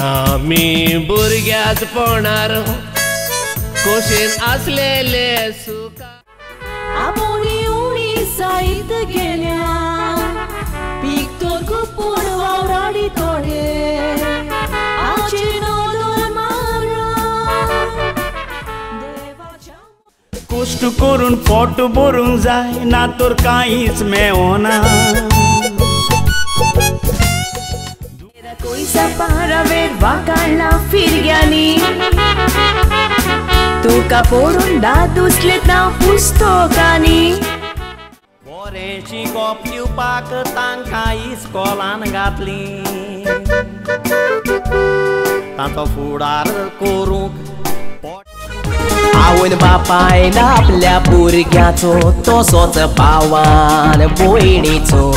आमी भुरग्याच पोणार खोशेन आसलेले सुखा आपोणी उणी जायत गेल्या पीक तर कुपून वावराडी थोडे आमची नदर मारा देवाच्या कश्ट करून पोट भरूंक जाय ना तर कांयच मेवना. कोयसा पारावेर वाकाळना फिरग्यांनी तुका पळोवन दादूसलेत ना पुस्तकांनी. बरें शिकोप दिवपाक तांकां इस्कोलान घातली तांचो फुडार करूंक. आवयन बापायन आपल्या भुरग्याचो तसोच भावान भयणीचो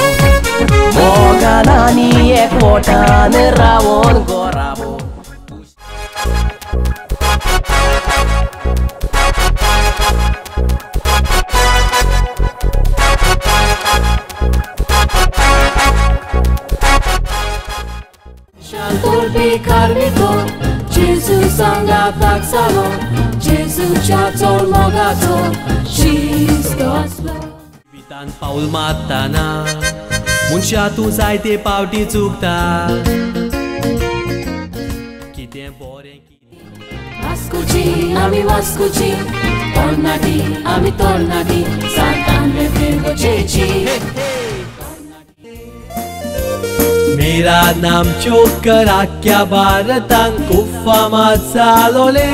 मोगान आनी एकवटान रावोन गोरावो. Gesù सांगाताक जालो जेजूच्या चड मोगाचो शिस्त आसलो. जिवितान पावल मारतना मनशा तूं जायते पावटी चुकता कितें बरें कितें. वास्कोची आमी वास्कोची तरणाटी आमी तरणाटी सांतान फिरगोचेची. मेरा नाम चोकर आख्या भारतान खूब फामाद जालोले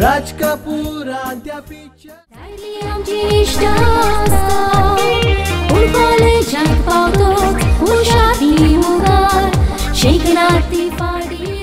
राज कपूरान त्या पिक्चर. जायली आमची इश्ट आसा पूण कॉलेजाक पावतोच मनशांतली मुखार शिकना ती फाटी.